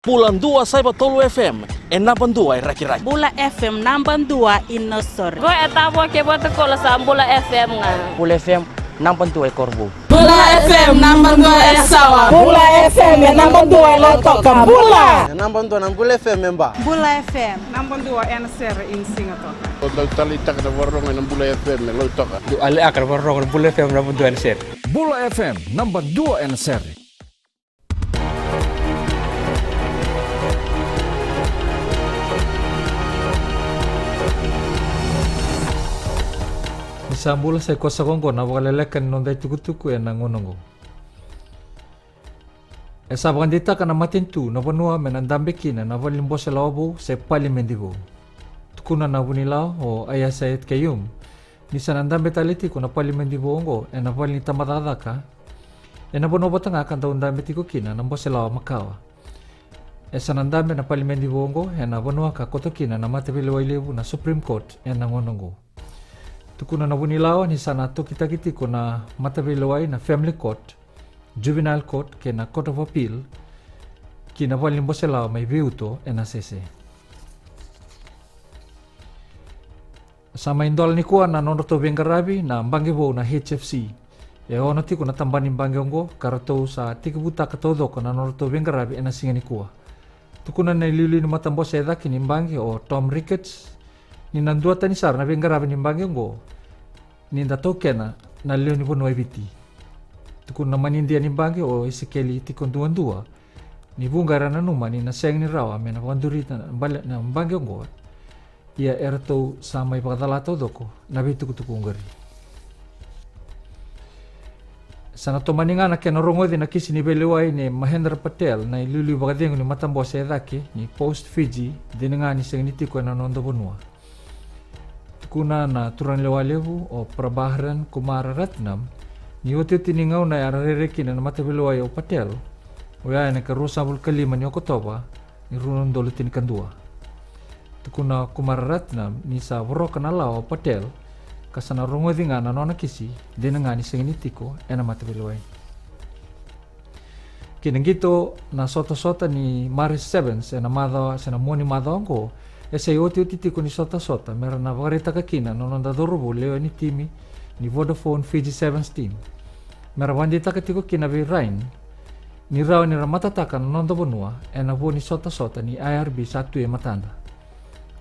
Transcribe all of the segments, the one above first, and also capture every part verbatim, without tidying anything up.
Bula dua saiva tolu F M, e naba dua e Rakiraki. Bula F M naba dua i Nausori. Qo e Tavua kei Vatukoula, sa Bula F M ga. Bula F M naba dua e Korovou. Bula F M naba dua e Sawa. Bula F M e naba dua e Lautoka. Bula. E naba dua na Bula F M e Ba. Bula F M naba dua ena sere i Sigatoka. Au dau taleitaka na vakarorogo ena Bula F M e Lautoka. Dau taleitaka na vakarorogo ena Bula F M naba dua ena sere. Bula F M naba dua ena sere. Ni sa bula, sa i koya saka oqo na vakaleleka ni noda itukutuku ena gauna oqo. E sa vakadeitaka na matanitu na vanua me na dabe kina na valenibose lawa vou se palimedi vou. Tukuna na vunilawa o Aiyaz Sayed-Khaiyum ni sa na dabe tale tiko na palimedi vou oqo ena vale ni tabacakacaka ena vanua vata ga ka dau dabe tiko kina na bose lawa makawa. E sa na dabe na palimedi vou oqo ena vanua ka koto kina na mataveilewai levu na Supreme Court ena gauna oqo. Tukuna na vunilawa ni sa na tokitaki tiko na mataveilewai na Family Court, Juvenile Court kei na Court of Appeal ki na valenibose lawa mai Veiuto e Nasese. Sa mai dola nikua na nodratou veiqaravi na baqe vou na H F C. E ono tiko na tabana ni baqe oqo ka ratou sa tekivutaka taucoko na nodratou veiqaravi ena siga nikua. Tukuna na iliuliu ni matabose e cake ni baqe o Tom Ricketts ni na duatani sara na veiqaravi ni baqe oqo ni da taukena na lewe ni vanua e Viti. Tukuna na manidia ni baqe o Isikeli Tikoduadua ni vuqa era nanuma ni na sega ni rawa me na vakaduri na bale-, na baqe oqo. Ia eratou sa mai vakacala taucoko na veitukutuku oqori. Sa na tomani ga na kena rogoci na kisi ni veilewai nei Mahendra Patel na iliuliu vakacegu ni matabose e cake ni Post Fiji, dina ga ni sega ni tiko ena noda vanua. Tukuna na turaganilewa levu o Prabharan Kumararatnam ni otioti ni gauna era rairai kina na mataveilewai o Patel, oya ena ika ruasagavulu ka lima ni Okotova ni rua na udolu tinikadua. Tukuna o Kumararatnam ni sa voroka na lawa o Patel ka sa na rogoci ga na nona kisi, dina ga ni sega ni tiko ena mataveilewai. Ki na qito na sotasota ni Marist Sevens ena macawa se na mua ni macawa oqo, e sa iotioti tiko ni sotasota me ra na vakaraitaka kina na noda cauravou lewe ni timi ni Vodafone Fiji Sevens team me ra vakadeitaka tiko kina vei Ryan ni rawa ni ra matataka na noda vanua ena vo ni sotasota ni I R B sa tu e matada.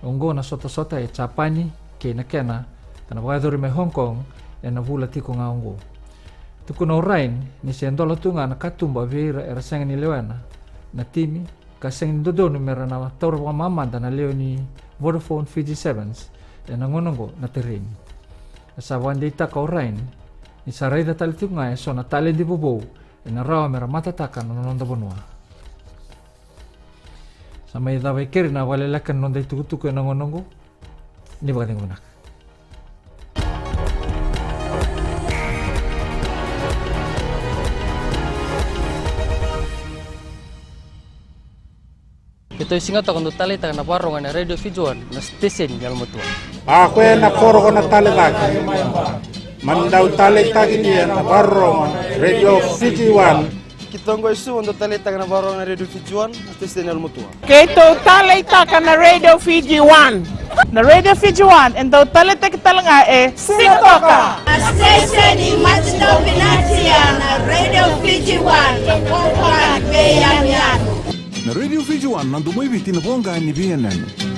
Oqo na sotasota e Japani kei na kena ka na vakayacori mai Hong Kong ena vula tiko ga oqo. Tukuna o Ryan ni se dola tu ga na katuba vei ira era sega ni lewena na timi ka sega ni dodonu me ra na taura vakamamada na lewe ni Vodafone Fiji Sevens ena gauna oqo na tereni. E sa vakadeitaka o Ryan ni sa raica tale tiko ga e so na taledi vovou ena rawa me ra matataka na noda vanua. Sa mai cava e keri na vakaleleka ni noda itukutuku ena gauna oqo. Ni vakacegu vinaka. Keitou e Sigatoka dau taleitaka na vakarorogo ena Radio Fiji One, na siteseni ni yalomatua. A koya na koro ko na tale cake, mani dau taleitaki ni na vakarorogo Radio Fiji One. Keitou qo e Suva dau taleitaka na vakarorogo na Radio Fiji One, na siteseni ni yalomatua. Keitou taleitaka na Radio Fiji One. Na Radio Fiji One e dau taleitaki tale ga e Sigatoka. Na siteseni matidau vinaka na Radio Fiji One, na koro ko na veiyanuyanu. Na Radio Fiji One, na domo i Viti, na voqa ni veiyanuyanu.